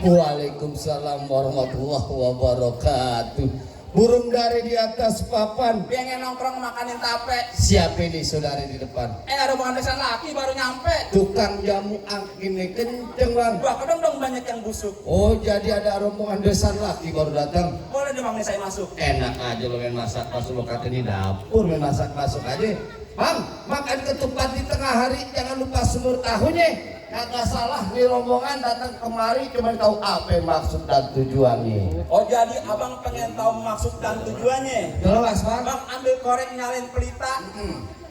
Waalaikumsalam warahmatullahi wabarakatuh. Burung dari di atas papan, pengen nongkrong makanin tape. siapa ini saudari di depan? Ada bukan desain laki baru nyampe. Tukang jamu angin ini kenceng bang. Wah, kadang dong banyak yang busuk. Oh, jadi ada rombongan desan laki baru datang. Boleh deh bang, saya masuk. Enak aja lo main masak, pas lo kata di dapur main masak masuk aja. Bang, makan ketupat di tengah hari, jangan lupa semur tahunya. Kagak salah nih rombongan datang kemari cuma tahu apa maksud dan tujuannya. Oh, jadi abang pengen tahu maksud dan tujuannya. Jelas bang. Bang ambil korek nyalin pelita.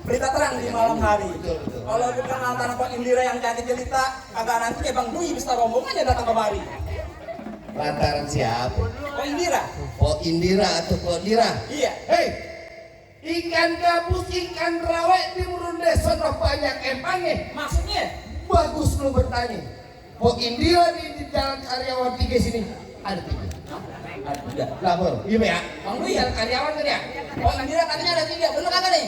Pelita terang di malam hari. Betul. Kalau bukan antara Pak Indira yang cantik jelita, agak nanti ya Bang Dwi bisa rombongannya datang kemari. Lantaran siapa? Pak Indira? Po Indira atau Po Dira? Iya. Hei, ikan gabus, ikan rawe di Murun Desa banyak empangnya. Maksudnya? Bagus lu bertanya. Po Indira di Jalan Karyawan 3 sini ada 3. Ada 3. Lapor. Iya ya. Bang Dwi Jalan Karyawan kan ya? Pak Indira katanya ada 3, bener kagak nih?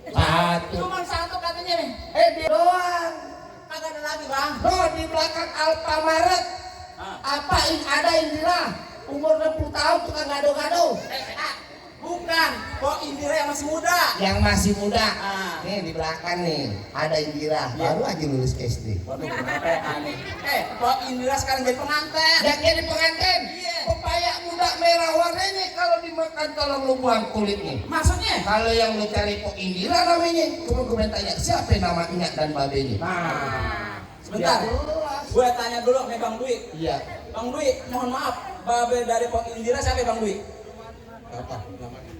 Satu. Cuma 1 katanya nih. Dia doang. Kagak ada lagi Bang. Oh, di belakang Alfamaret. Apa ada Indira? Umur 60 tahun tukang gado-gado. Bukan, Pak Indira yang masih muda. Yang masih muda. Ah. Nih di belakang nih ada Indira, baru aja lulus SD. Waduh, kenapa aneh? Pak Indira sekarang jadi pengantin. Dan jadi pengantin. Iya. Pepaya muda merah warnanya kalau dimakan tolong lu buang kulitnya. Maksudnya? Kalau yang lu cari Pok Indira namanya, cuma gue tanya siapa nama Inyak dan babenya. Sebentar. Ya, jelas. Gue tanya dulu sama Bang Dwi. Iya. Bang Dwi, mohon maaf, babe dari Pak Indira siapa Bang Dwi? Apa?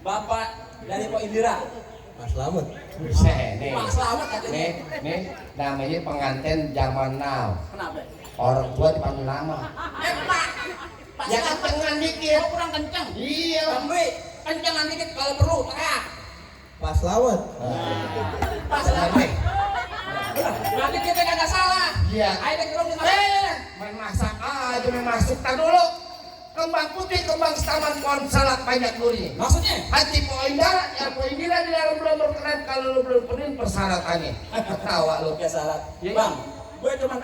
Bapak dari Pak Indira. Mas Slamet. Nih. Pak Slamet katanya. Nih, namanya pengantin zaman now. Kenapa? Orang tua dipanggil nama. Pak. Pak Ya Slamet. kencengan dikit. Oh, kurang kenceng. Iya. Bang Dwi, kencengan dikit kalau perlu teriak. Pas lawat. Pak Slamet. Berarti kita kagak salah. Iya. Ayo deh kerong di Main masak aja, main masuk. Tar dulu. Kembang putih, kembang taman pohon salak banyak durinya. Maksudnya? Hati poin darah, ya poin Indira di dalam belum berkenan kalau lu belum penuhin persyaratannya. Ketawa lu. Oke, salah. Iya. Bang, gue cuma